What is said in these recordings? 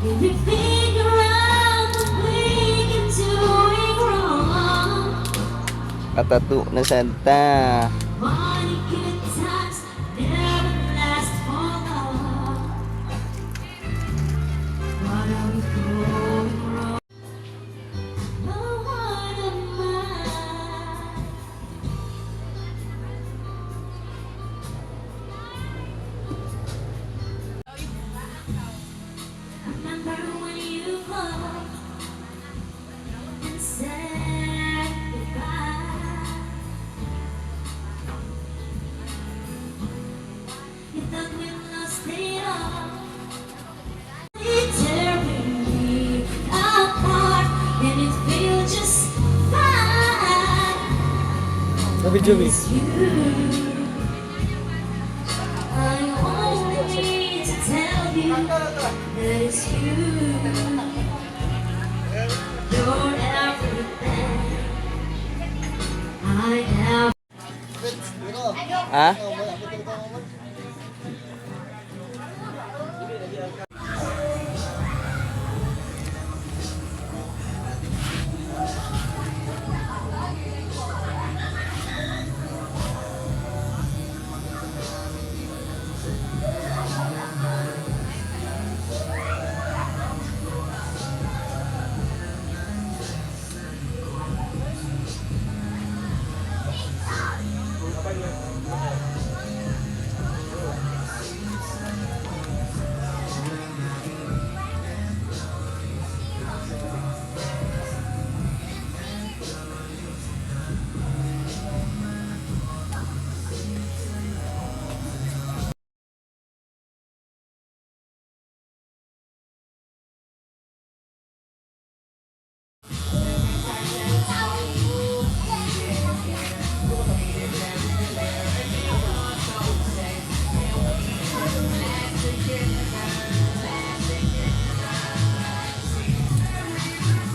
Can we figure out what we can doing wrong? Katato na santa. Funny good times never last for long. What are we going wrong? No one of mine. Remember when you called and said goodbye? You thought we lost it all. Tearing me apart, and it feels just fine. It's you. I only need to tell you that it's you. You're everything I am. Ha?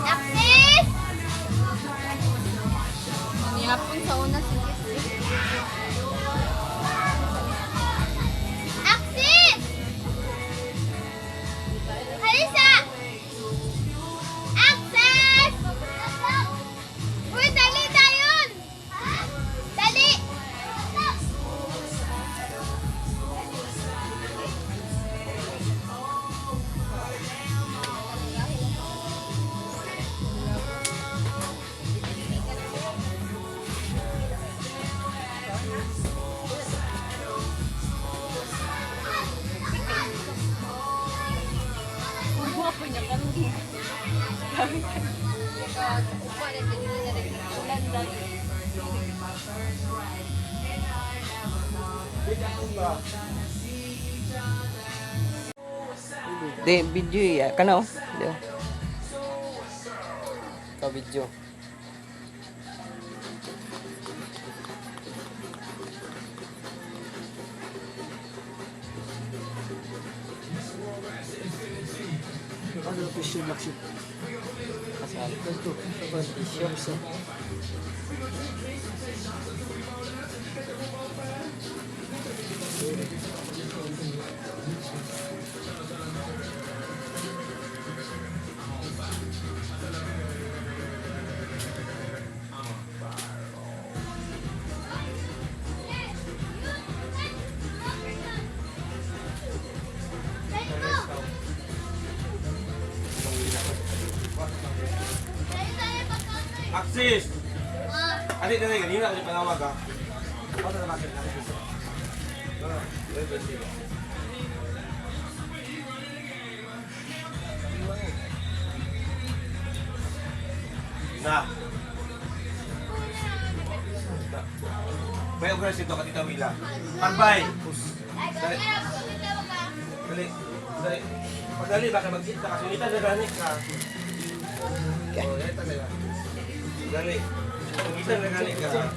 Axis! Manihapon sa una si Kissi. Axis! Halisa! Axis! Uy, dali tayon! Dali! Di, video ya. Kana oh. Di oh. Ka video. Ano fish yung black sheep? Kasal. Ito, Tissue. Axis! Ali na rin, kanina kasi panawag ha. Ako na natin, Axis. Na. May oras ito, Katita Wila. Pagbay! Dali. Dali. Dali. Pagdali, baka mag-sit ka. Kasungitan na gani ka. Oh, yan talaga. Dali. Sungitan na gani ka.